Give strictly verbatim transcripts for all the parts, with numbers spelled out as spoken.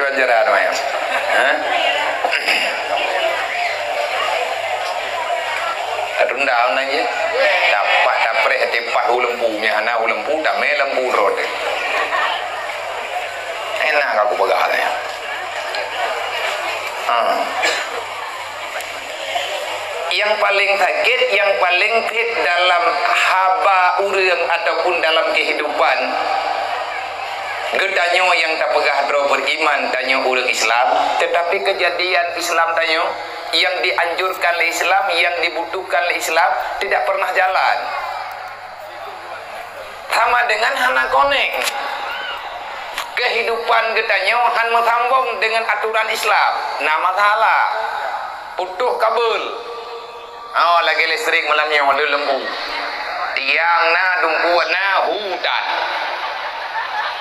Ajaran maya. Ha? Tunda nang je. Tapak tapreh tepat hu lempu, nya hana hu lempu, damé lempu rot. Enak aku peugah ni. Ha. Yang paling sakét, yang paling phet dalam haba ureuëng ataupun dalam kehidupan, geutanyoe nyang tapeugah droe beriman, tanyoe ureuëng Islam, tetapi kejadian Islam tanyoe yang dianjurkan oleh Islam, yang dibutuhkan oleh Islam, tidak pernah jalan. Sama dengan hana konek. Kehidupan geutanyoe han meusambong dengan aturan Islam. Na masalah. Putoh kabel. Oh, lagée listrik malam nyoe, le lembu. Tiang na, dungkuan na, hutan.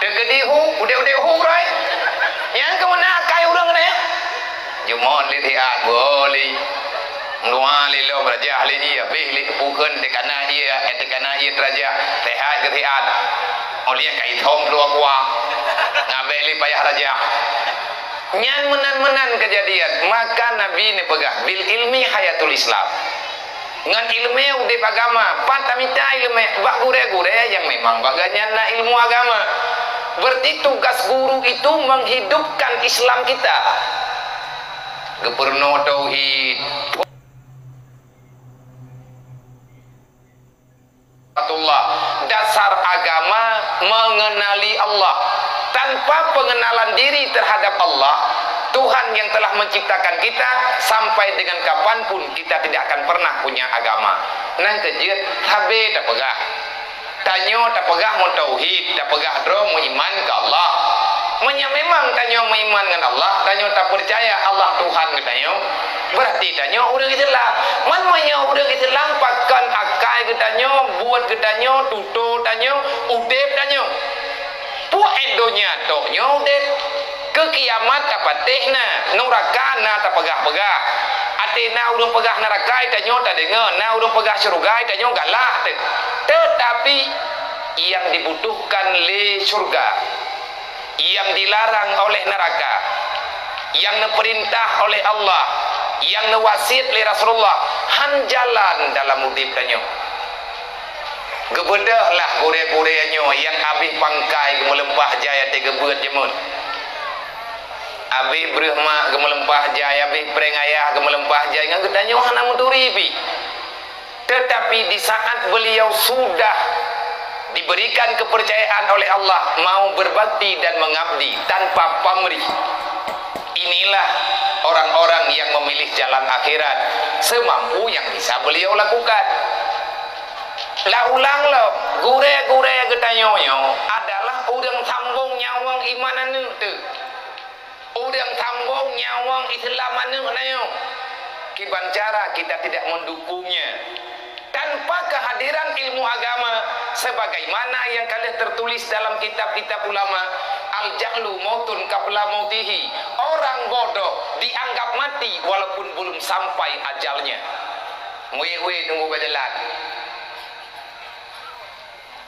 Teukeudi hu, udeb-udeb hu, rai. Nyang keumeuna akai ureuëng nyan. Jumôt lé siat, boleh. Dua lé lom rajah lé ié, abéh lé pukon teukana ié, eh, teukana ié teurajah, sehat keu sehat. Oleh ka ithom dua kuah, ngabéh lé payah rajah. Nyan meunan-meunan kejadian. Maka Nabi neupeugah, "Bil ilmi hayatul Islam." Ngon ileumé udeb agama, pat tamita ileumé bak gurée-gurée nyang memang bak gobnyan na ilmu agama. Berarti tugas guru itu menghidupkan Islam kita. Geupeurunoe tauhid. Makrifat Allah, dasar agama mengenali Allah. Tanpa pengenalan diri terhadap Allah, Tuhan yang telah menciptakan kita, sampai dengan kapanpun kita tidak akan pernah punya agama. Nyan keuh jeuet sabe tapeugah. Tanyoe tapeugah meutauhid, tapeugah droe meuiman keu Allah. Meunyoe memang tanyoe meuiman ngon Allah, tanyoe tapeucaya Allah Tuhan geutanyoe, berarti tanyoe ureuëng Islam. Man meunyoe ureuëng Islam, pakon akai geutanyoe, buet geutanyoe, tutoe tanyoe, udeb tanyoe. Peue donya tok nyoe udeb. Keu kiamat tapatéh na, nuraka na tapeugah-peugah. Até na ureuëng peugah nuraka, tanyoe tadeungoe, na ureuëng peugah syeuruga, tanyoe galak teuh. Teutapi, yang dibutuhkan lé syeuruga, yang dilarang oleh neraka, yang neupeurintah oleh Allah, yang neuwasiet lé Rasulullah, han jalan dalam udeb tanyoe. Geubeudôh lah gurée-gurée nyoe nyang abéh pangkai geumeuleumpah jai até geubeuet jeumeuet. Abéh breueh mak geumeuleumpah jai, abéh preng ayah geumeuleumpah jai, ngon geutanyoe hana meuturi pih. Tetapi di saat beliau sudah diberikan kepercayaan oleh Allah mau berbakti dan mengabdi tanpa pamrih, inilah orang-orang yang memilih jalan akhirat semampu yang bisa beliau lakukan. Lah ulang lom, gurée-gurée geutanyoe nyoe adalah ureuëng sambong nyawöng iman aneuëk teuh. Ureuëng sambong nyawöng Islam aneuëk nyoe. Kiban cara kita tidak mendukungnya? Tanpa kehadiran ilmu agama, sebagaimana yang ka lheueh tertulis dalam kitab-kitab ulama, "Al-jahlu mautun qabla mautihi." Orang bodoh dianggap mati walaupun belum sampai ajalnya. Weh-weh tunggu bak jalan.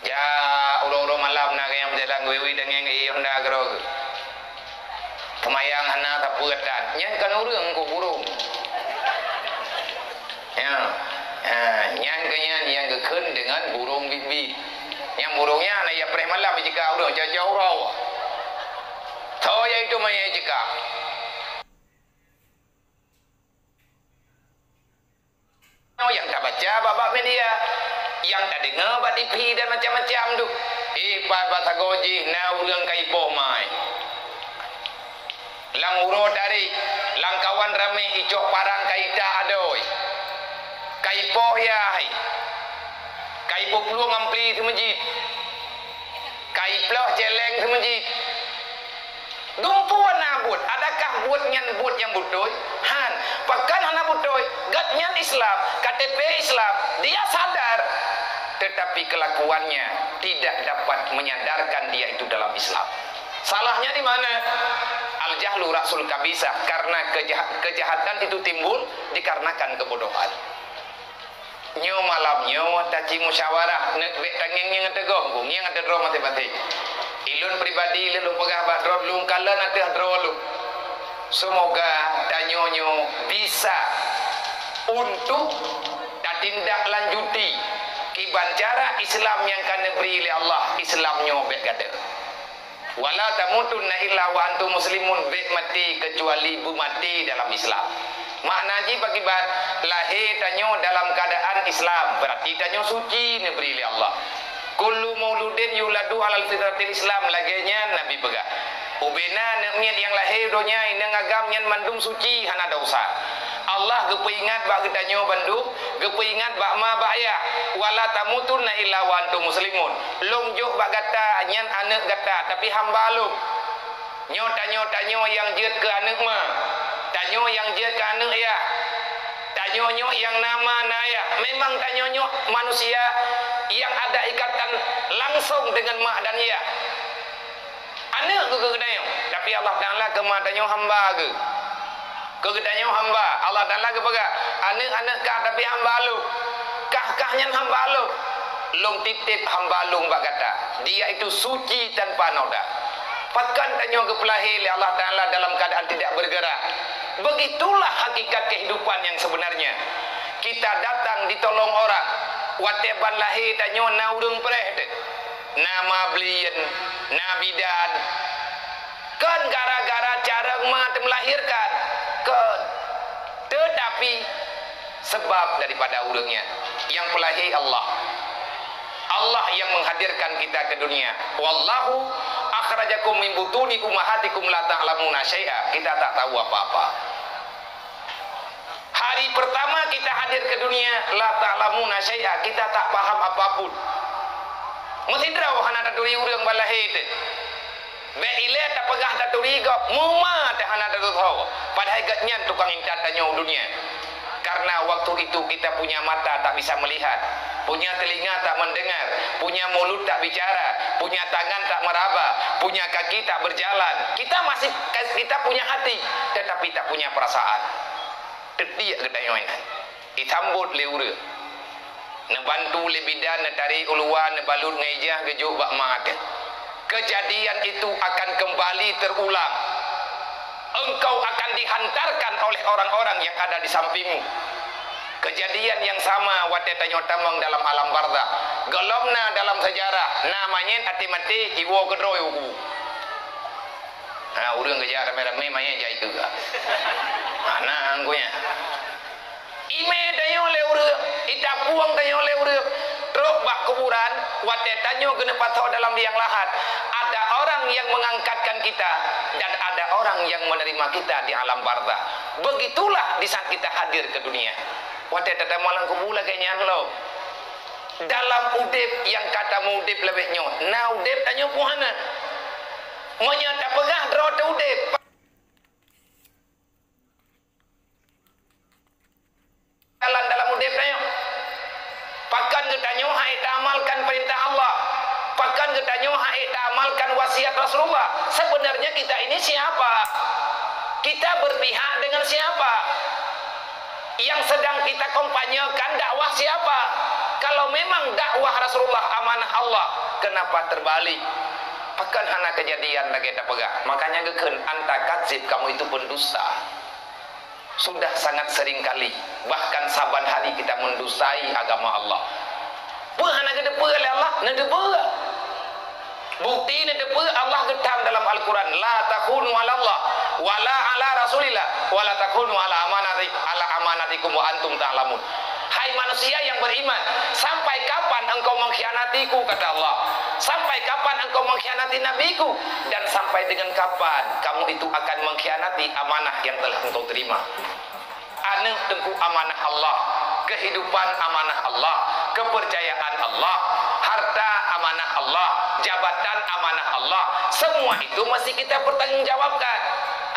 Jak uroe-uroe malam na nyang meujalan geuwi-wi dan ngieng ié honda keudroe geuh. Seumayang hana sapeue that. Nyan kon ureuëng, keu burông. Ya. Ha, nyan keuh nyan nyang geukheun deungon burông biet-biet. Nyang burông nyan na ya preh malam jicekak ureuëng, cok-cok uroe. Tho ya itu maya jicekak. Nyang tabaca bak-bak media, nyang tadeungoe bak T V dan macam-macam tu. Eh, pat bak sagoe jih na ureuëng ka ipoh mai. Lam uroe tarék, lam kawan ramé icok parang ka ita adoe. Ka ipoh ya hai. Ka ipuplueng ampli seumeujid. Ka iploh céléng seumeujid. Dumpeue hana buet, adakah buet nyan buet nyang beutôi? Han, pakon hana beutôi? Gobnyan Islam, K T P Islam, dia sadar. Tetapi kelakuannya tidak dapat menyadarkan dia itu dalam Islam. Salahnya di mana? Al-jahlu ra'sul kabisah, karena kejahat, kejahatan itu timbul dikarenakan kebodohan. Nyoe malam nyoe taci musyawarah, neuk bék tangieng-ngieng ateueh gob, ngieng ateueh droe maté-maté. Ilôn pribadi, lôn peugah bak droe lôn, kalon ateueh droe lôn. Seumoga tanyoe nyoe bisa untuk tatindak lanjuti kiban cara Islam nyang ka neubri lé Allah, Islam nyoe bék gadôh. "Wala tamutunna illa wa antum muslimun," bék maté keucuali beumaté dalam Islam. Makna jih pakiban, lahé tanyoe dalam keuadaan Islam, beurati tanyoe suci neubri lé Allah. "Kullu mauludin yuladu alal fitratil Islam," lagée nyan Nabi peugah. Ubena aneuk miet nyang lahé donya inong agam nyan mandum suci, hana desya. Allah geupeuingat bak geutanyoe bandum, geupeuingat bak ma bak yah, "Wala tamutunna illa wa antum muslimun." Lôn jok bak gata nyan aneuk gata, tapi hamba lôn. Nyoe tanyoe-tanyoe nyang jeuet keu aneuk ma, tanyoe nyang jeuet keu aneuk yah, tanyoe nyoe nyang na ma na yah. Memang tanyoe nyoe manusia nyang ada ikatan langsung dengan mak dan yah. Aneuk geuh keu geutanyoe, tapi Allah Taala keu ma tanyoe hamba geuh. Keu geutanyoe hamba, Allah Taala geupeugah, "Aneuk-aneuk kah tapi hamba lôn. Kah-kah nyan hamba lôn. Lôn titép hamba lôn bak gata. Dia itu suci tanpa noda." Pakon tanyoe geupeulahé lé Allah Taala dalam keuadaan tidak bergerak. Begitulah hakikat kehidupan yang sebenarnya. Kita datang ditolong orang. Watée ban lahé tanyoe na ureuëng preh teuh. Na ma bliyen, na bidan. Kon gara-gara carông ma teumeulahirkan. Kon. Teutapi, sebab daripada ureuëng nyan, nyang peulahé Allah. Allah yang menghadirkan kita ke dunia. "Wallahu akhrajakum min butuni ummahatikum la ta'lamuna syai'a." Kita tak tahu apa-apa. Hari pertama kita hadir ke dunia, la ta'lamuna syai'a, kita tak paham apapun. Meusidroe hana taturi ureuëng ban lahé teuh. Bék ilée tapeugah taturi gob, meuma teuh hana tatusoe, padahai gobnyan tukang intat tanyoe u dunia. Karena waktu itu kita punya mata tak bisa melihat, punya telinga tak mendengar, punya mulut tak bicara, punya tangan tak meraba, punya kaki tak berjalan. Kita masih, kita punya hati, tetapi tak punya perasaan. Teudiek geutanyoe nyan. Disambot lé ureuëng. Neubantu lé bidan, neutarek u luwa, neubalut ngon ijah, geujok bak ma teuh. Kejadian itu akan kembali terulang. Engkau akan dihantarkan oleh orang-orang yang ada di sampingmu. Kejadian yang sama watée tanyoe tamong dalam alam barzakh. Gohlom na dalam sejarah, na manyét até maté, iwoe keudroe u kubu. Ha, ureuëng geujak ramé-ramé manyét jak ikeue. Ha, na anggoe nyan. Imé tanyoe lé ureuëng, itapueng tanyoe lé ureuëng, trok bak kuburan, watée tanyoe geuneuk pasoe dalam liang lahat. Ada orang yang mengangkatkan kita dan ada orang yang menerima kita di alam barzakh. Begitulah di saat kita hadir ke dunia. Watée tatamong lam kubu lagée nyan lom. Dalam udeb nyang ka tameuudeb leubeh nyoe, na udeb tanyoe peue hana? Meunyoe tapeugah droe teu udeb, jalan dalam udeb tanyoe. Pakon geutanyoe han ék taamalkan peurintah Allah? Pakon geutanyoe han ék taamalkan wasiat Rasulullah? Sebenarnya kita ini siapa? Kita berpihak dengan siapa? Yang sedang kita kampanyekan dakwah siapa? Kalau memang dakwah Rasulullah amanah Allah, kenapa terbalik? Pakon hana kejadian lagée tapeugah? Makanya geukheun, "Anta kadzib, kamu itu pendusta." Sudah sangat sering kali, bahkan saban hari kita mendustai agama Allah. Peue hana geuteupeue lé Allah? Neuteupeue. Bukti neuteupeue, Allah geutam dalam Al-Quran, "La takhunu 'ala Allah, wa la 'ala Rasulillah, wa la takhunu 'ala amanati-, 'ala amanatikum wa antum ta'lamun." Hai manusia yang beriman, sampai kapan engkau mengkhianatiku, kata Allah. Sampai kapan engkau mengkhianati nabiku? Dan sampai dengan kapan kamu itu akan mengkhianati amanah yang telah engkau terima? Aneuk teungku amanah Allah, kehidupan amanah Allah, kepercayaan Allah, harta amanah Allah, jabatan amanah Allah, semua itu mesti kita pertanggungjawabkan.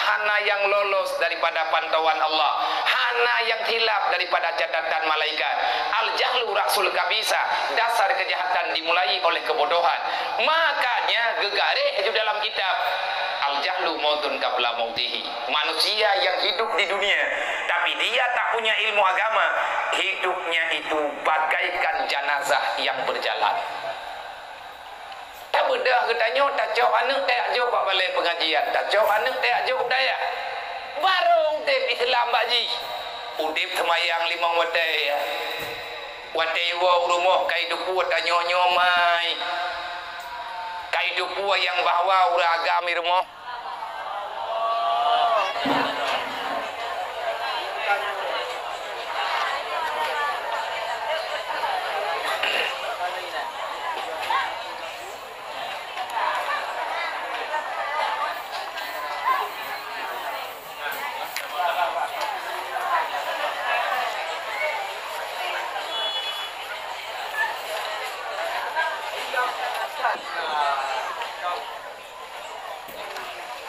Hana yang lolos daripada pantauan Allah, hana yang khilaf daripada catatan malaikat. Al-jahlu ra'sul kabisa, dasar kejahatan dimulai oleh kebodohan. Makanya geugaréh ju dalam kitab, "Al-jahlu mautun qabla mautihi." Manusia yang hidup di dunia, tapi dia tak punya ilmu agama, hidupnya itu bagaikan jenazah yang berjalan. Mudah geutanyoe tacok aneuk tajak jok bak balai pengajian, tacok aneuk tajak jok dayah. Barô udeb Islam bak jih. Udeb seumayang limong watée. Watée iwoe u rumoh kai dukue tanyoe nyoe mai. Kai dukue nyang bahwa ureuëng agam i rumoh.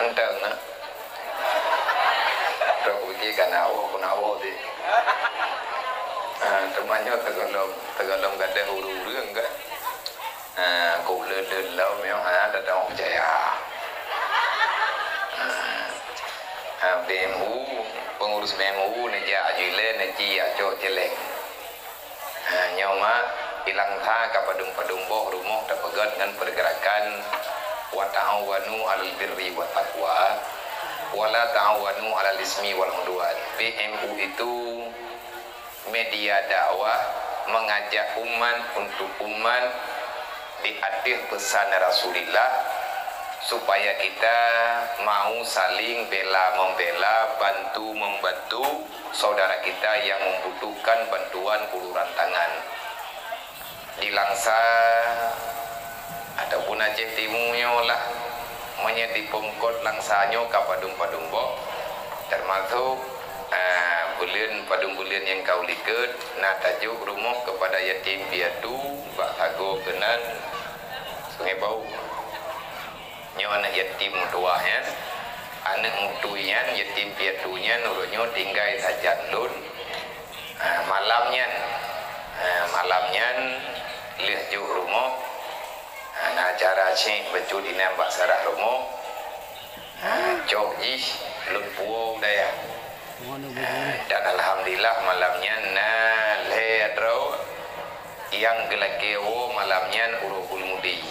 Enteng na. Trok pike ka nawoe, ku nawoe ti. Ah, teuma nyoe teugohlom, teugohlom gadoh ureuëng-ureuëng kan. Ah, ku le-le lom nyoe, ha, datang peucaya. Ah, ah, B M U, pengurus B M U neujak aju ilée, neujak cok celeng. Ha, nyoe mak, ilang that ka padum-padum boh rumoh tapeugét ngon pergerakan, "Wa ta'awanu 'alal birri wat taqwa, wa la ta'awanu 'alal ismi wal 'udwan." B M U itu media dakwah mengajak umat untuk umat di ateueh pesan Rasulullah, supaya kita mau saling bela-membela, bantu-membantu saudara kita yang membutuhkan bantuan uluran tangan. Di Langsa ataupun Aceh Timu nyoe lah, meunyoe di Pemkot Langsa nyoe ka padum-padum boh, termasuk, ah, buleuen, padum buleuen nyang ka u likot, na tajok rumoh kepada yatim piatu bak sagoe keunan Sungai Bau. Nyoe aneuk yatim meutuwah nyan, aneuk mutui nyan, yatim piatu nyan, uroe nyoe tinggai sajan lôn. Ha, malam nyan, ha, malam nyan lheueh jok rumoh, ha, na acara cék bacut inan bak sarah rumoh. Ha, cok jih lôn puwoe u dayah. Ha, dan alhamdulillah malam nyan na lhée droe nyang geulakée woe malam nyan uroe Gulmudi.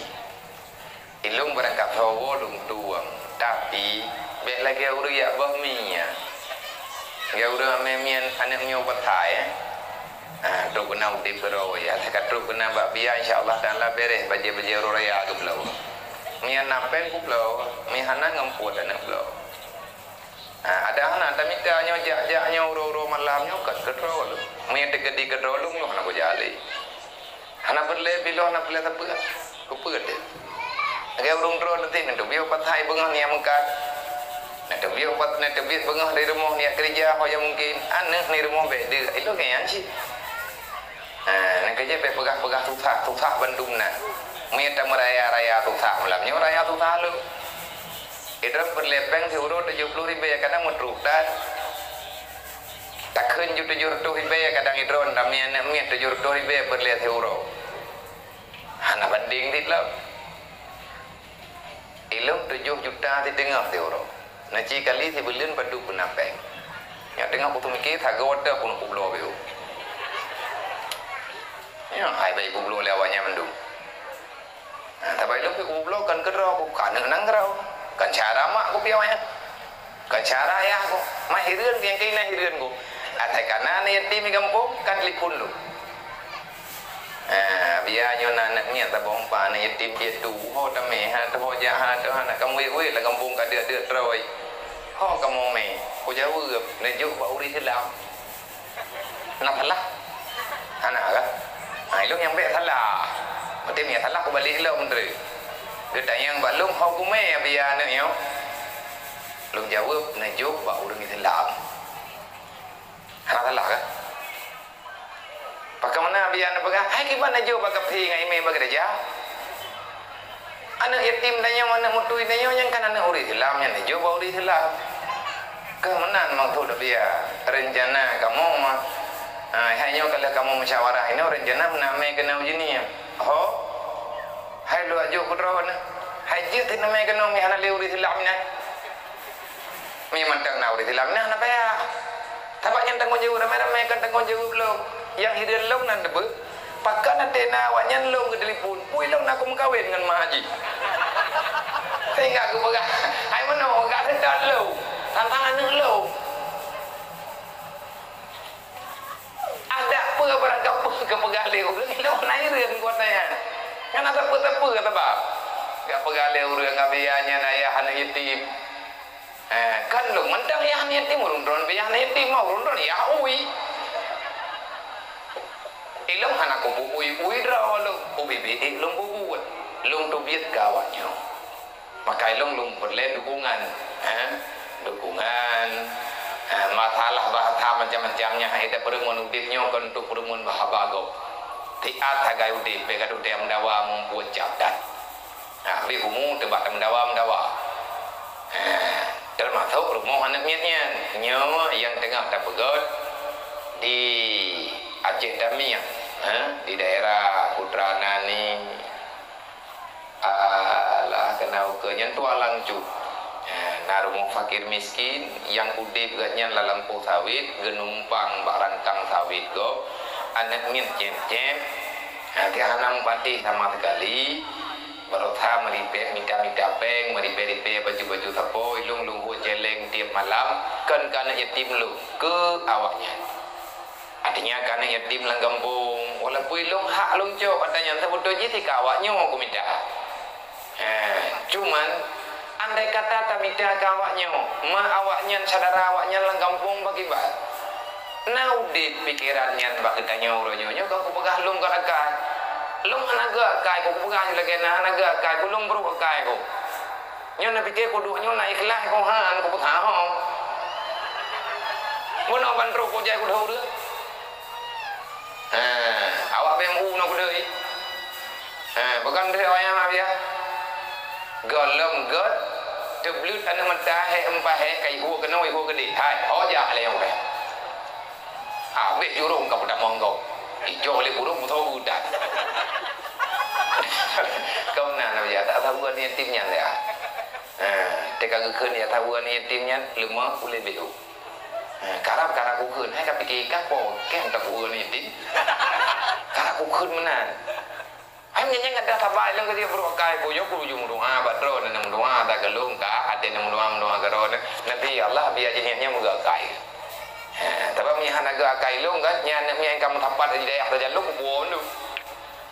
Ilôn barangkasoe woe lôn tueng, tapi bék lagée ureuëng jak boh mie. Lagée ureuëng amé mie aneuk mie ubat hai, eh. Ah, trok keunan udeb keudroe, ya. Ka trok keunan bak biya, insya Allah Taala beres bajée-bajée uroe raya geubloe. Mie na péng kubloe, mie hana ngon peuet aneuk bloe. Ah, ada hana tamita nyoe jak-jak nyoe uroe-uroe malam nyoe kon keudroe lôn. Mie teukeudi keudroe lôn nyoe hana kujak lé. Hana peureulée piloh, hana peureulée sapeue. Keupeue teuh? Lagée ureuëng droe nanti neuteubiet upat hai beungoh niat meukat. Neuteubiet upat, neuteubiet beungoh di rumoh niat keurija ho nyang mungken. Aneuk di rumoh bék deuek, ilôn nyan cit. Nah, nyang keujeuet bék peugah-peugah susah, susah bandum na. Meunyoe tameuraya-raya susah malam nyoe, raya susah lom. Idroe peureulée péng siuroe tujoh ploh ribée, kadang meutrok that. Takheun ju tujoh reutôh ribée kadang idroe, ramé aneuk miet tujoh reutôh ribée peureulée siuroe. Hana bandeng dit lom. Ilôn tujoh juta siteungoh siuroe. Na ci kali sibuleuen padub beuna péng. Nyang teungoh kuteumike sagoe teuh pun kubloe biu. Nyoe hai bai kubloe lé awaknyan mandum. Nah, tapi lôn pih kubloe kon keudroe, kon aneuk nanggroe, kon cara mak kupiôh nyan, kon cara ayah ku. Mah hireuen nyang keunan hireuen ku. Asai kana aneuk yatim di gampông, ka telepon lôn. Ah, biya nyoe na aneuk miet saboh empat, aneuk yatim piatu, ho tamé, hana teuho jak, hana teuho, hana kamoe wéh-wéh lam gampông ka deuek-deuek trôi. Ho kamoe mé, kujaweueb, neujok bak ureueng Islam. Na salah? Hana kan? Ha, ilôn nyang bék salah. Berarti nyang salah kubalek ilôn, Menteri. Geutanyong bak lôn, ho kumé biya aneuk nyoe? Lôn jaweueb, neujok bak ureueng Islam. Hana salah kan? Pakon meunan biya neupeugah, hai kiban neujok bak kaphé ngon imé bak gereja? Aneuk yatim tanyoe, aneuk mutui tanyoe nyang kan aneuk ureueng Islam, nyan neujok bak ureueng Islam. Keu meunan maksud biya, rencana kamoe mah. Ha, hai nyoe ka lheueh kamoe musyawarah inoe, rencana meunan mé keunoe ujeuen nyoe. Ho? Hai lôn jok keudroe na. Hai jeuet teuk na mé keunoe meuhana lé ureueng Islam nyan. Mie mantong na ureueng Islam na, na payah. Sabab nyan tanggong jaweueb ramé-ramé, kon tanggong jaweueb lôn. Nyang hireuen lôn nan teupeue, pakon até na awaknyan lôn geutelepon, peue lôn na kumeukawen ngon ma jih. Sehingga geupeugah, "Hai meunoe, gak seutôt lôn, tantang aneuëk lôn." Adak peue barang kapeue geupeugah lé ureuëng, lôn na hireuen buet nyan. Nyan ata peue-peue sabab geupeugah lé ureuëng, "Abiya nyan ayah aneuëk yatim." Eh, kan lôn mantong ayah aneuëk yatim, ureuëng droeneuh ayah aneuëk yatim, ureuëng droeneuh ayah ui. Ilôn hana kubu ui-ui droe lôn, ubit-ubit lôn bubuet. Lôn teubiet keu awaknyoe. Maka ilôn lôn peureulée dukungan, eh, dukungan, eh, masalah bahasa macam-macam nyan, hai tapeureumeun udeb nyoe kon untuk peureumeun bahasa bagoe. Tiat sagai udeb, bék gadoh teuh meudawa muphom cap that. Nah, habéh umu teubak tameudawa-meudawa. Eh, teumasok rumoh aneuëk miet nyan. Nyoe nyang teungoh tapeugét di Aceh Tamiang, eh, di daerah Putra Nani, Alah, keunoe ukeue nyan tualang cut. Eh, na rumoh fakir miskin, nyang udeb geuh nyan lam lampôh sawét, geunumpang bak rangkang sawét gob, aneuëk miet cém-cém. Eh, geuh hana meupatéh sama sekali, berusaha meuripée, mita-mita péng, meuripée-ripée baju-baju sapo, ilôn lôn hue céléng tieb malam, kon keu aneuëk yatim lôn, keu awaknyan. Artinya, keu aneuëk yatim lam gampông, walaupun ilôn hak lôn cok, ata nyan seubeutôi jih sika awaknyoe kumita. Eh, cuman, andai kata tamita keu awaknyoe, ma awaknyan, syedara awaknyan lam gampông pakriban? Na udeb pikeran nyan bak geutanyoe uroe nyoe, nyoe ka kupeugah lôn göt akai. Lôn hana göt akai, ku kupeugah lagée na hana göt akai, ku lôn brok akai ku. Nyoe na pike kuduek nyoe na ikhlaih kong han kupeusahong. Meunoe ban trok kujai kudhau ureuëng. Ha, awak B M U na kudai. Ha, bukan deh awak nyang biasa. Golom got, teubleut aneuëk meuta hek empat hek ka ihue keunoe ihue keudeh. Hai, ho jak lé nyang udah. Habéh jurông ka peutamong gob. Ijoh lé burông meusaboh udan. Kau na na ya tak tahu ni tim nyan ya. Ha, teka geukheun ya tahu ni tim nyan leumah uleh behu. Ha, karab karab geukheun hai ka pikir ka po keng tak ni tim. Karab geukheun meunan. Hai meunyan nyang ka saba ilong keu brok akai, boh nyoe kuju meudoa bak droeneuh, meudoa ata keu lôn ka, até meudoa, meudoa keu droeneuh. Nabi Allah biar jeuneh nyan meuga akai. Ha, tapi meunyan hana ga akai lôn kan, nyan aneuk miet ka meusapat di dayah sajan lôn kubu lôn.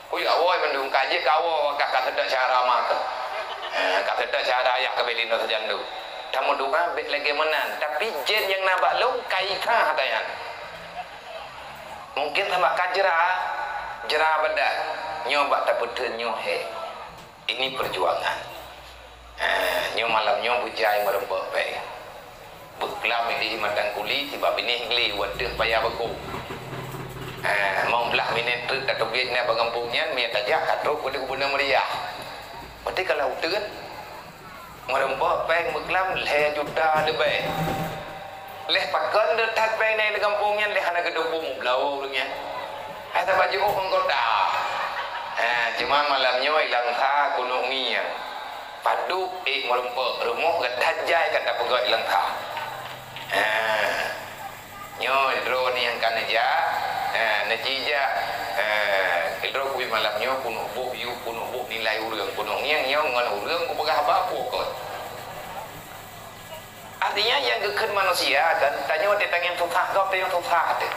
Kuya woi mandum ka jeuet ka woe ka ka seudok syara ma ka. Ha, ka seudok syara ayah ka beli nyoe sajan lôn. Tameudoa bet lagée meunan, tapi jén nyang na bak lôn kai ka hata nyan. Mungkin sama ka jra, jra badan. Nyoe bak tapeuteun nyoe he. Ini perjuangan. Ha, nyoe malam nyoe beujai meureumpok péng. Beuklam idéh mantang kuli, sibak binéh glé, wateuh paya beukong. Ha, mong blah minét treuk tateubiet na bak gampông nyan, miet tajak ka trok keu gubunur Meuriah. Berarti kalau uteuen, Meureumpok péng beuklam lhée juta leubeh. Lhée pakon deuh that péng na di gampông nyan lhée hana geudong peue meublawa ureuëng nyan. Hai saban jiôh anggota. Ha, cuma malam nyoe ilang sa keuneuk ngieng. Padub ék meureumpok rumoh gata jai gata peugah ilang sa. Ha. Nyoe droeneuh nyang ka neujak, eh, neujijak, eh, keudroe kui malam nyoe keuneuk boh yue, keuneuk boh nilai ureuëng, keuneuk ngieng nyoe ngon ureuëng kupeugah haba pokot. Artinya nyang geukheun manusia kan, tanyoe teutangieng susah gob, tanyoe susah teuh.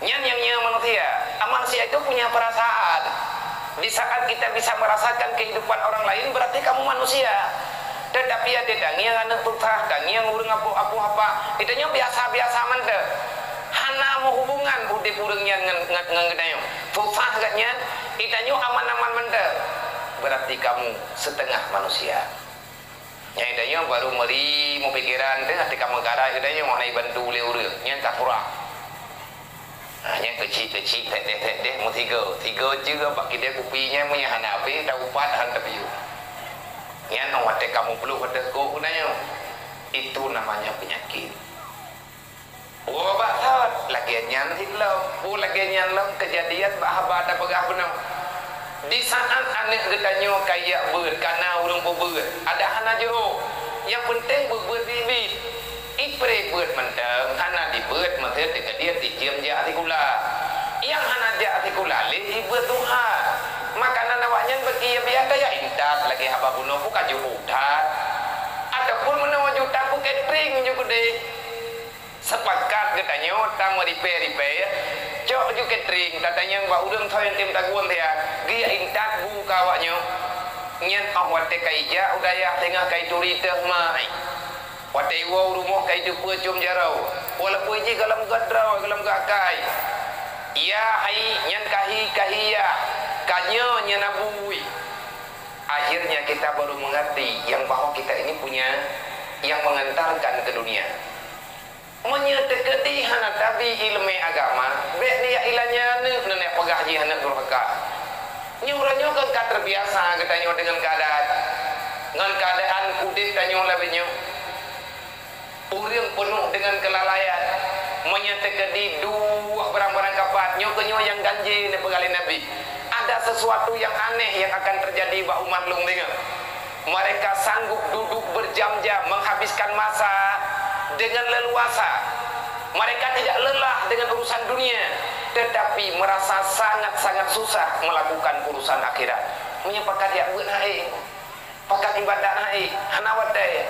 Nyan nyang nyoe manusia. Ah, manusia itu punya perasaan. Di saat kita bisa merasakan kehidupan orang lain, berarti kamu manusia. Tetapi ada tangieng aneuk susah, tangieng ureuëng apoh-apoh apa, geutanyoe biasa-biasa mantong. Hana meuhubungan udeb ureuëng nyan ngon, ngon, ngon geutanyoe. Susah geuhnyan, geutanyoe aman-aman mantong. Berarti kamu setengah manusia. Nyang geutanyoe baru meuri meupikeran teuh, até ka meukarai geutanyoe hana jibantu lé ureuëng, nyan ka kurang. Ha, nyan keuchik-keuchik, tedeh-tedeh, meusigoe. Sigoe jeuet bak kidée kupi nyan meunyo hana abéh, taupat han tapiôh. Nyan watée ka muplôh ateueh kok geutanyoe. Itu namanya penyakit. Woe bak thot, lagée nyan cit lom. Peue lagée nyan lom keujadian bak haba tapeugah bunoe. Di saat aneuk geutanyoe ka jak beuet, ka na ureuëng peubeuet, adak hana jiôh. Nyang peunteng beuet-beuet biet-biet. Ipré beuet mantong, hana dibeuet meusé teukeudeh tijeuem jak sikula. Nyang hana jak sikula lé jibeuet tuha. Makanan awaknyan bagi Iya biasa ya intat lagèe haba bunoe buka jeuet that. Ataupun meunoe juta pun catering ju keudeh. Sepakat geutanyoe tameuripèe-ripèe, cok ju catering, tatanyong bak ureueng soe nyang tem tagun siat, geuyak intat bu keu awaknyoe. Nyan 'oh watèe ka ijak u dayah teungoh ka ituri teuh mai. Watèe iwoe u rumoh ka iteupeue com jaroe, walaupun jih goh lom gét droe, goh lom gét akai. Ya hai, nyan kahi, kahi ya, ka nyoe nyan abui. Akhirnya kita baru mengerti yang bahwa kita ini punya yang mengantarkan ke dunia. Meunyoe teukeudi hana tabi ileumèe agama, bèk neujak ilanya aneuk neuneuk peugah jih aneuk durhaka. Nyoe uroe nyoe kon ka teubiasa geutanyoe deungon keuadaan, ngon keuadaan udép tanyoe lagèe nyoe. Ureueng peunoh deungon keulalaian. Meunyoe teukeudi duek barang-barang kapat, nyoe keuh nyoe nyang ganjé neupeugah lé Nabi. Ada sesuatu yang aneh yang akan terjadi bak umat lôn deungoe. Mereka sanggup duduk berjam-jam menghabiskan masa dengan leluasa. Mereka tidak lelah dengan urusan dunia, tetapi merasa sangat-sangat susah melakukan urusan akhirat. Meunyoe pakat jak beuet hai, pakat ibadat hai, hana watèe.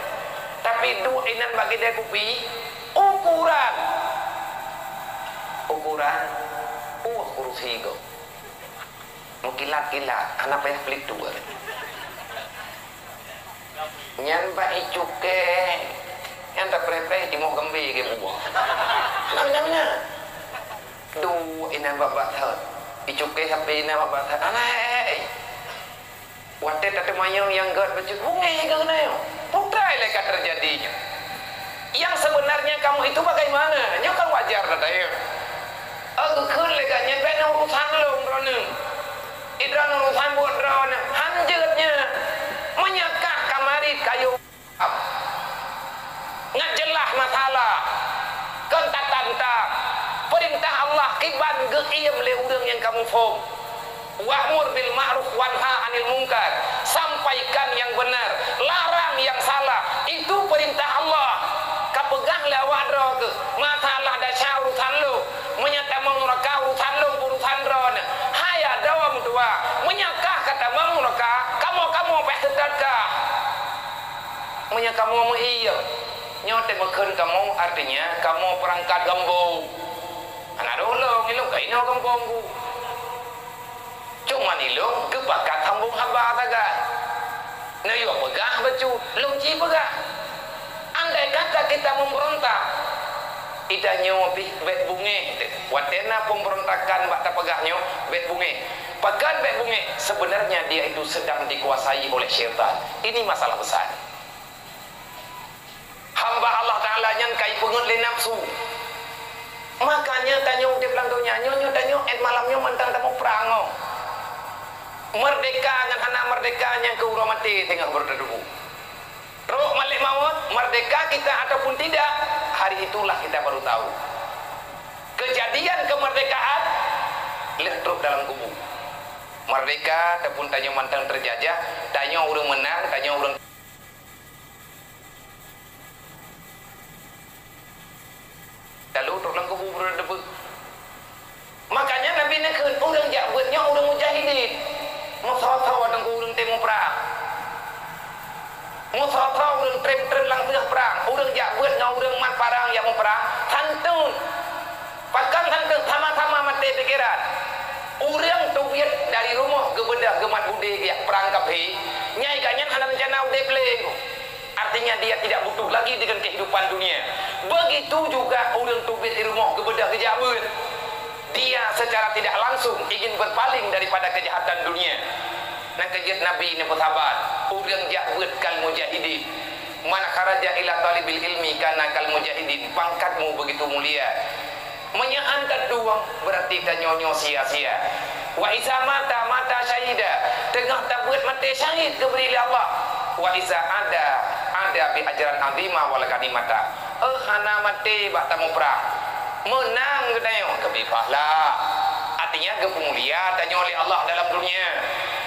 Tapi duek inan bak keudè kupi, ukuran. Ukuran, uh, kursi gob. Meukilat-kilat, hana payah peulituek. Nyan bak ié cukée, nyan tapreh-preh timoh geumbé geubuah. Nyan, nyan, nyan. Duek inan bak-bak that. Ié cukée hapé inan bak-bak that. Alah, eh, eh. Watée tateumanyong nyang gét bacut, bungéh geuh na nyoe. Peue treuk lé ka teujadi nyoe? Yang sebenarnya kamu itu bagaimana? Nyoe kan wajar that, ya. Oh, geukheun lé gata nyan, bék na urusan lôn droeneuh. Droeneuh urusan buet droeneuh. Han jeuet nyan. Meunyoe kah ka marit kayô, ngat jeulaih masalah. Kon tatantang. Peurintah Allah kiban geuiem lé ureuëng nyang ka muphom. Wa'mur bil ma'ruf wanha 'anil munkar, sampaikan yang benar, larang yang salah, itu perintah Allah. Ka peugah lé awak droe keuh, masalah desya urusan lôn, meunyoe tamong neuraka urusan lôn, urusan droeneuh. Hai adoe meutuah, meunyoe kah ka tamong neuraka, kamoe-kamoe payah seutôt kah. Meunyoe kamoe meuiem, nyoe teumeukheun kamoe, artinya kamoe peurangkat gampông. Hana lôn, ilôn ka inoe gampông ku. Cuman ilôn geupakat sambông haba sagai. Neuyue peugah bacut, lôn ci peugah. Andai kata kita memberontak, ita nyoe pih bék bungéh teuh. Watée na pemberontakan bak tapeugah nyoe, bék bungéh. Pakon bék bungéh? Sebenarnya dia itu sedang dikuasai oleh syaitan. Ini masalah besar. Hamba Allah Ta'ala nyan ka ipeungét lé nafsu. Makanya tanyoe udeb lam donya nyoe, nyoe tanyoe 'et malam nyoe mantong tamuprang ngon. Merdeka ngon hana merdeka nyan keu uroe maté teungoh beureudubu. Trok malek mawöt, merdeka kita ataupun tidak, hari itulah kita baru tahu. Kejadian kemerdekaan lheueh trok dalam kubu. Merdeka ataupun tanyoe mantong teujajah, tanyoe ureuëng meunang, tanyoe ureuëng Lalu trok lam kubu beureudeubeuek. Makanya Nabi neukheun ureuëng jak beuet nyoe ureuëng mujahidin. Meusoe-soe teungku ureuëng tém muprang. Meusoe-soe ureuëng trém-trém lam teueh prang. Ureuëng jak beuet ngon ureuëng mat parang jak muprang, santun. Pakon santun, sama-sama maté pikeran. Ureuëng teubiet dari rumoh geubeudôh geumat budé geujak prang kafé, nyan gobnyan hana reuncana udeb lé. Artinya dia tidak butuh lagi dengan kehidupan dunia. Begitu juga ureuëng teubiet di rumoh geubeudôh geujak beuet. Dia secara tidak langsung ingin berpaling daripada kejahatan dunia. Nyang keujeuet Nabi neupeusabat, ureuëng jak beuet kal mujahidin. Man kharaja ila talibil ilmi kana kal mujahidin. Pangkatmu begitu mulia. Meunyoe han tatueng, berarti tanyoe nyoe sia-sia. Wa iza mata, mata syahida. Teungoh tabeuet maté syahid geubri lé Allah. Wa iza ada, ada bi ajran azima wal ghanimata. Eh, hana maté bak tamuprang. Meunang geutanyoe, geubri pahala. Artinya, geupeumulia tanyoe lé Allah dalam dunia.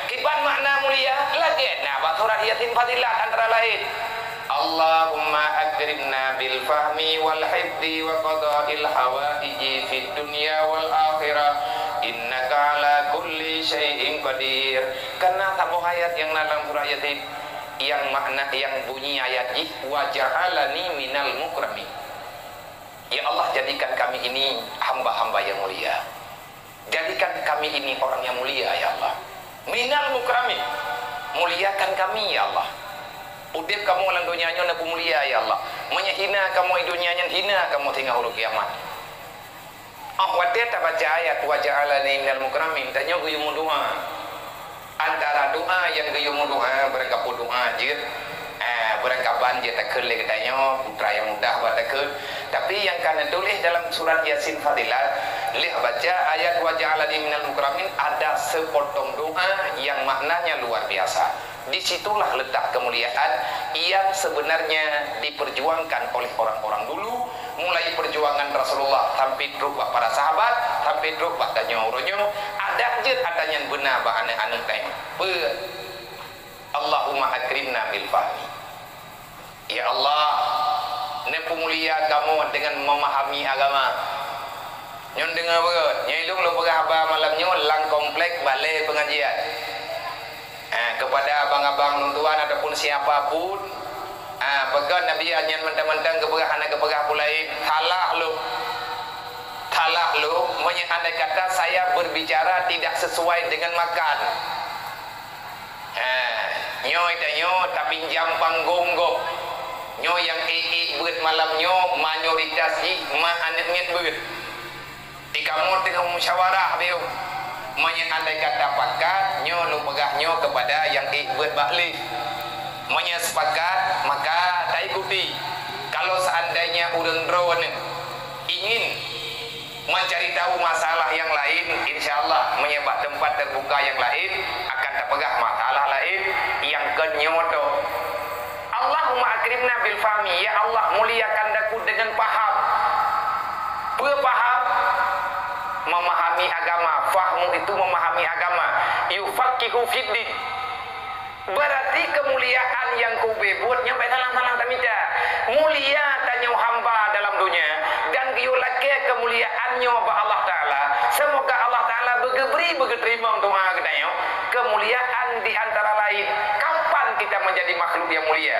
Kiban makna mulia, lagée na bak surat Yasin Fadilat antara lain. Allahumma akrimna bil fahmi wal hifzi wa qadail hawaiji fid dunya wal akhirah. Innaka ala kulli syai'in qadir. Karena saboh ayat nyang na lam surat Yasin, nyang makna, nyang bunyi ayat jih, "Wa ja'alani minal mukramin." Ya Allah, jadikan kami ini hamba-hamba yang mulia. Jadikan kami ini orang yang mulia, ya Allah. Minal mukramin. Muliakan kami, ya Allah. Udeb kamoe lam donya nyoe neupeumulia, ya Allah. Meunyoe hina kamoe di donya nyoe, hina kamoe singoh uroe kiamat. Óh watée tabaca ayat, "Wa ja'alani minal mukramin," tanyoe geuyue meudoá. Antara doá nyang geuyue meudoá, barangkapeue doá jeuet, eh, barangkaban jeuet takheun lé geutanyoe, putra nyang mudah bak takheun. Tapi nyang ka neutuléh dalam surat Yasin Fadilat, lheueh baca ayat "Wa ja'alani minal mukramin", ada seupotong doá nyang maknanya luar biasa. Di situlah letak kemuliaan yang sebenarnya diperjuangkan oleh orang-orang dulu, mulai perjuangan Rasulullah sampai trok bak para sahabat, sampai trok bak tanyoe uroe nyoe, adak jeuet ata nyan beuna bak aneuk-aneuk tanyoe. Peue? Allahumma akrimna bil fahmi. Ya Allah, neupeumulia kamoe dengan memahami agama. Nyoe deungoe beuet, nyoe ilong lôn peugah haba malam nyoe lam komplek balée pengajian. Eh, kepada abang-abang lôn tuan ataupun siapa pun, ah, peugah Nabi nyan mantong-mantong geupeugah hana geupeugah peue laén, salah lôn. Salah lôn, meunyoe andai kata saya berbicara tidak sesuai dengan makan. Eh, nyoe tanyoe tapinjam panggong gob. Nyoe nyang ék-ék beuet malam nyoe mayoritas jih ma aneuk miet beuet. Di kamoe teungoh musyawarah beuh. Meunyoe andai kata pakat, nyoe lôn peugah nyoe keupada nyang ék beuet bak lé. Meunyoe sepakat, maka taikuti. Kalau seandainya ureuëng droeneuh ingin mencari tahu masalah yang lain, insya Allah, meunyoe bak teumpat teubuka nyang laén, akan tapeugah masalah laén nyang kon nyoe toh. Allahumma akrimna bil fahmi, ya Allah, muliakan daku dengan paham. Peue paham? Memahami agama. Fahmu itu memahami agama. Yufaqihu fiddin. Berarti kemuliaan nyang kube buet nyoe bék salah-salah tamita. Mulia tanyoe hamba dalam dunia dan geuyue lakée kemuliaan nyoe bak Allah Taala. Semoga Allah Taala beugeubri beugeuteurimong doa geutanyoe. Kemuliaan di antara lain, kapan kita menjadi makhluk yang mulia?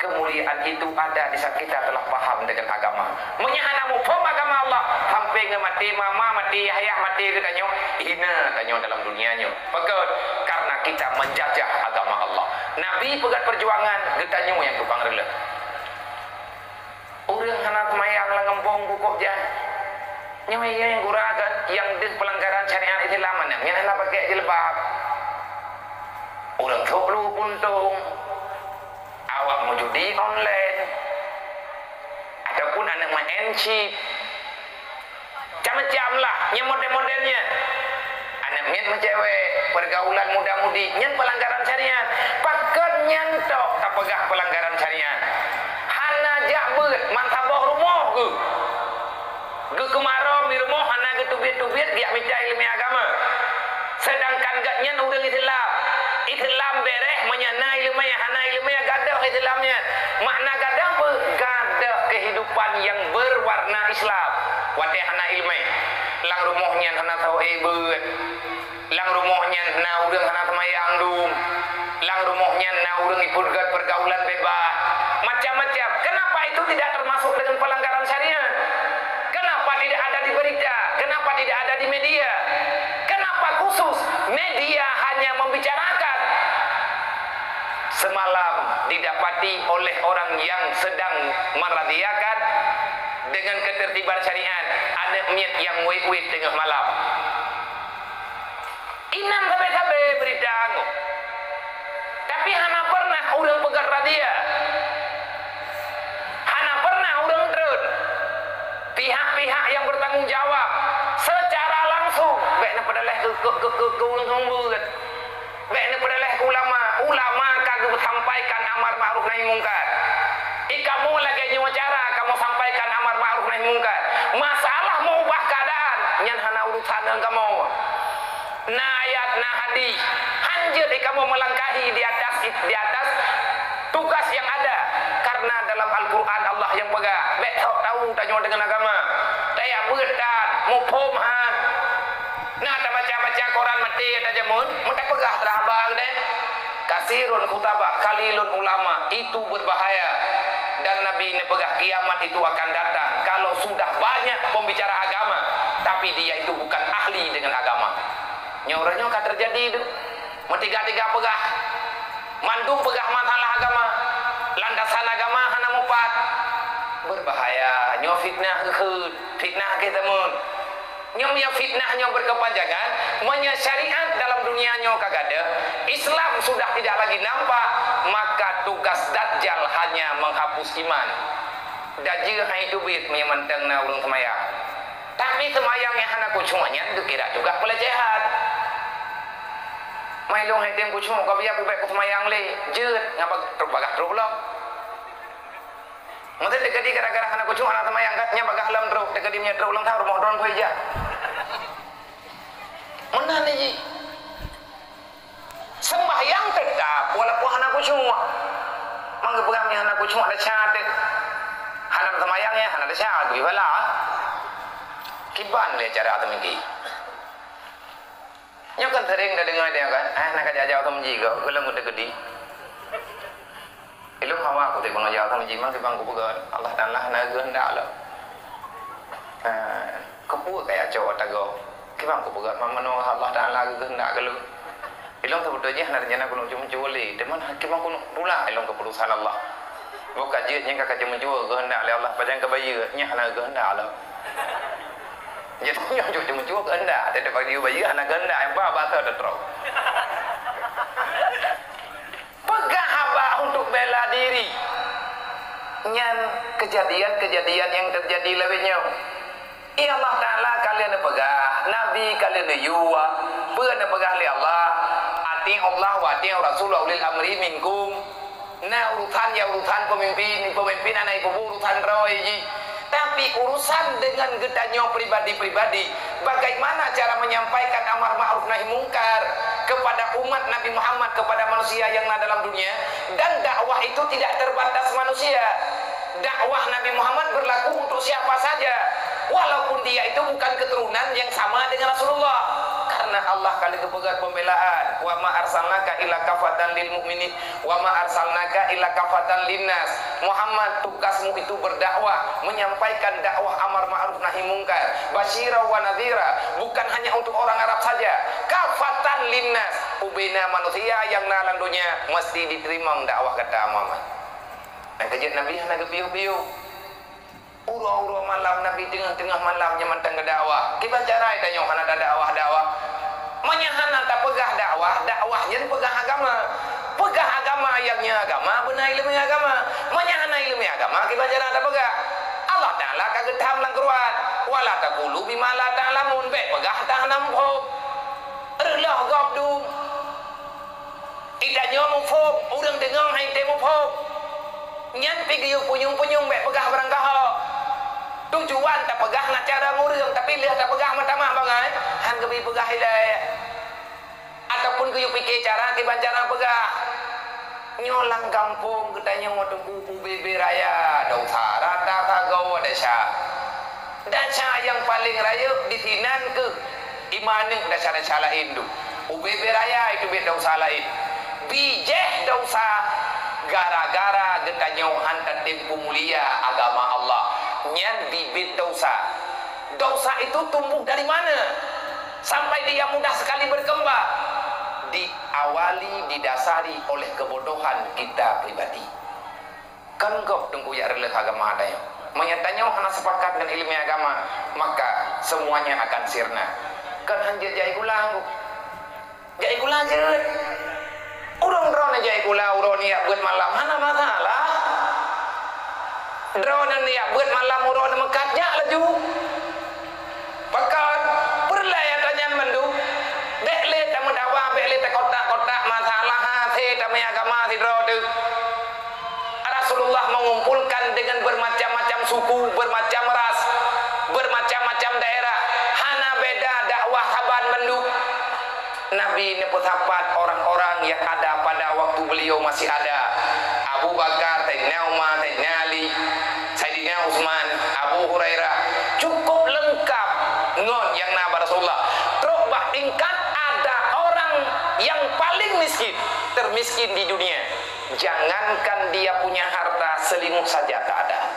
Kemuliaan itu ada di saat kita telah paham dengan agama. Meunyoe hana muphom agama Allah, sampai ngon maté mama, maté ayah, maté geutanyoe, hina tanyoe dalam dunia nyoe. Pakon? Karena kita menjajah agama Allah. Nabi peugah perjuangan, geutanyoe nyang tukang reuloh. Ureuëng hana seumayang lam gampông bukôb jah. Nyoe nyang gura kan, nyang deuh pelanggaran syariat Islam mana? Nyang hana pakai jilbab. Ureuëng thok lu puntông. Awak meujudi online. Ataupun aneuk main chip. Macam-macam lah nyang model-model nyan. Aneuk miet meucewek, pergaulan muda-mudi, nyan pelanggaran syariat. Pakon nyan tok tapeugah pelanggaran syariat? Hana jak beuet, man saboh rumoh geuh. Geuh keumarô di rumoh hana geuteubiet-teubiet geujak mita ileumé agama. Sedangkan gobnyan ureuëng Islam. Islam bereh meunyoe na ileumé, hana ileumé gadôh Islam nyan. Makna gadôh peue? Gadôh kehidupan yang berwarna Islam. Watée hana ileumé, lam rumoh nyan hana tho ék beuet. Lam rumoh nyan na ureuëng hana seumayang dum. Lam rumoh nyan na ureuëng ipeugét pergaulan bebas. Macam-macam. Kenapa itu tidak termasuk dengan pelanggaran syariat? Kenapa tidak ada di berita? Kenapa tidak ada di media? Kenapa khusus media hanya membicarakan? Semalam didapati oleh orang yang sedang meradiakan dengan ketertiban syariat, aneuk miet nyang wét-wét teungoh malam. Inan sabe-sabe berita nyoe. Tapi hana pernah ureuëng peugét radia. Hana pernah ureuëng treun. Pihak-pihak yang bertanggung jawab secara langsung bék neupeudaléh keu, keu, keu, keu, keu ureuëng seumeubeuet. Bék neupeudaléh keu ulama. Ulama ka geusampaikan amar ma'ruf nahi mungkar. Di kamoe lagée nyoe cara kamoe sampaikan amar ma'ruf nahi mungkar. Masalah meubah keadaan, nyan hana urusan ngon kamoe. Na ayat, na hadis, hanjeuet di kamoe meulangkahi di atas, di atas tugas yang ada. Karena dalam Al-Quran Allah yang peugah, bék sok tahu tanyoe deungon agama. Tajak beuet tan, muphom han. Na Baca-baca koran maté ata jameun, meuta peugah teuhaba keudeh. Kasirun khutaba, qalilun ulama, itu berbahaya. Dan Nabi neupeugah kiamat itu akan datang kalau sudah banyak pembicara agama, tapi dia itu bukan ahli dengan agama. Nyoe uroe nyoe ka teujadi tu. Meutiga-tiga peugah. Mandum peugah masalah agama. Landasan agama hana mupat. Berbahaya. Nyoe fitnah keuh, fitnah keuh teumon. Nyoe meunyoe fitnah nyoe berkepanjangan, meunyoe syariat dalam dunia nyoe ka gadeuh, Islam sudah tidak lagi nampak, maka tugas Dajjal hanya menghapus iman. Dajjal hai teubiet meunyoe mantong na ureuëng seumayang. Tapi seumayang nyang hana khusyuk nyan geukira juga pelecehan. Mai lôn hai tem khusyuk, ka biya bubek ku seumayang lé, jeuet ngon bag-, trok bagah trok lom. Mungken teukeudi gara-gara hana khusyuk hana seumayang, kat nyan bagah lom trok, teukeudi meunyoe trok lom, tha rumoh droe phôi jak. Meunan jih. Sembahyang tetap walaupun hana khusyuk. Mangga peugah nyan hana khusyuk, ada syarat. Hana seumayang ya, hana ada syarat, bala. Kiban lé cara teumiki. Nyoe kan sering dah dengar dia kan, eh, nak kajak jauh teumji kau, golom udah gede. Ilong hawa aku tengok jauh teumji, mang kibang ku peugah, Allah Taala na geuhandak lah. Eh, kepuk kayak cowok tago. Kibang ku peugah, mang mano Allah Taala geuhandak kalau. Ilong sebetulnya hana rencana keuneuk jumpa lé, teman kibang keuneuk pula ilong keputusan Allah. Bukan jeuet nyang ka kacamujue geuhandak lé Allah, pajan ka bayeue, nyan hana geuhandak Allah. Jadi nyoe jok jumujue geuhandak, tapi bagi bayeue hana geuhandak, nyang ba basa teutroh. Peugah haba untuk bela diri. Nyan kejadian-kejadian nyang terjadi lawét nyoe. Iya Allah Taala ka lheueh neupeugah, Nabi ka lheueh neuyue, peue neupeugah lé Allah, "Ati'ullah wa ati'ur rasul wa ulil amri minkum." Na urusan ya urusan pemimpin, pemimpin hana ipeubeuet urusan droe jih. Tapi urusan dengan geutanyoe pribadi-pribadi, bagaimana cara menyampaikan amar ma'ruf nahi mungkar kepada umat Nabi Muhammad, kepada manusia yang na dalam dunia, dan dakwah itu tidak terbatas manusia. Dakwah Nabi Muhammad berlaku untuk siapa saja, walaupun dia itu bukan keturunan yang sama dengan Rasulullah. Karena Allah ka lheueh geupeugah pembelaan, "Wa ma arsalnaka illa kafatan lil mu'minin, wa ma arsalnaka illa kafatan linnas." Muhammad, tugasmu itu berdakwah, menyampaikan dakwah amar ma'ruf nahi mungkar, basyira wa nadhira, bukan hanya untuk orang Arab saja, kafatan linnas, ubena manusia yang na lam dunia mesti diterima dakwah gata Muhammad. Nyang keujeuet Nabi hana geupiôh-piôh. Uroe-uroe malam Nabi teungoh-teungoh malam nyan mantong geudakwah. Kiban cara tanyoe hana tadakwah-dakwah? Meunyo hana tapeugah dakwah, dakwah nyan peugah agama. Peugah agama nyang nyoe agama, beuna ileumèe agama. Meunyo hana ileumèe agama, kiban cara tapeugah? Allah Taala ka geutham lam Quran, "Wa la taqulu bima la ta'lamun." Bèk peugah nyang hana muphom. Reuloh gob dum. Geutanyoe muphom, ureueng deungoe han tém muphom. Nyan pih geuyue punyueng-punyueng bèk peugah barang kahô. Tujuan tapeugah na cara ngon ureueng, tapi lheueh tapeugah meutamah bangai, han geubri peugah ilèe. Ataupun geuyue pike cara kiban cara peugah. Nyoe lam gampông geutanyoe Teungku, ubé-bé raya, desya rata sagoe desya. Desya nyang paleng rayeuk disinan keuh iman nyoe desya-desya laén tu. Ubé-bé raya itu bit desya laén. Bijéh desya gara-gara geutanyoe han tatém peumulia agama Allah. Nyan bibit desya. Desya itu tumbuh dari mana? Sampai dia mudah sekali berkembang. Diawali, didasari oleh kebodohan kita pribadi. Kan gob Teungku jak reuloh agama tanyoe. Meunyo tanyoe hana sepakat ngon ileumèe agama, maka semuanya akan sirna. Kan han jeuet jai gula, Teungku. Jai gula jeuet. Ureueng droeneuh jai gula, uroe nyoe jak beuet malam, hana masalah. Droeneuh jak beuet malam, uroe nyoe meukat, jak laju. Pakon, peureulèe ata nyan mandum. Bèk lé tameudawa, bèk lé takotak-kotak masalah hase tameuagama sidroe teuk. Rasulullah mengumpulkan dengan bermacam-macam suku, bermacam ras, bermacam-macam daerah. Hana beda dakwah saban mandum. Nabi neupeusapat orang-orang yang ada pada waktu beliau masih ada. Abu Bakar, Saidina Umar, Saidina Ali, Saidina Utsman, Abu Hurairah. Cukup lengkap ngon nyang na bak Rasulullah. Trok Bahkan ada orang yang paling miskin, termiskin di dunia. Jangankan dia punya harta, selimut saja tak ada.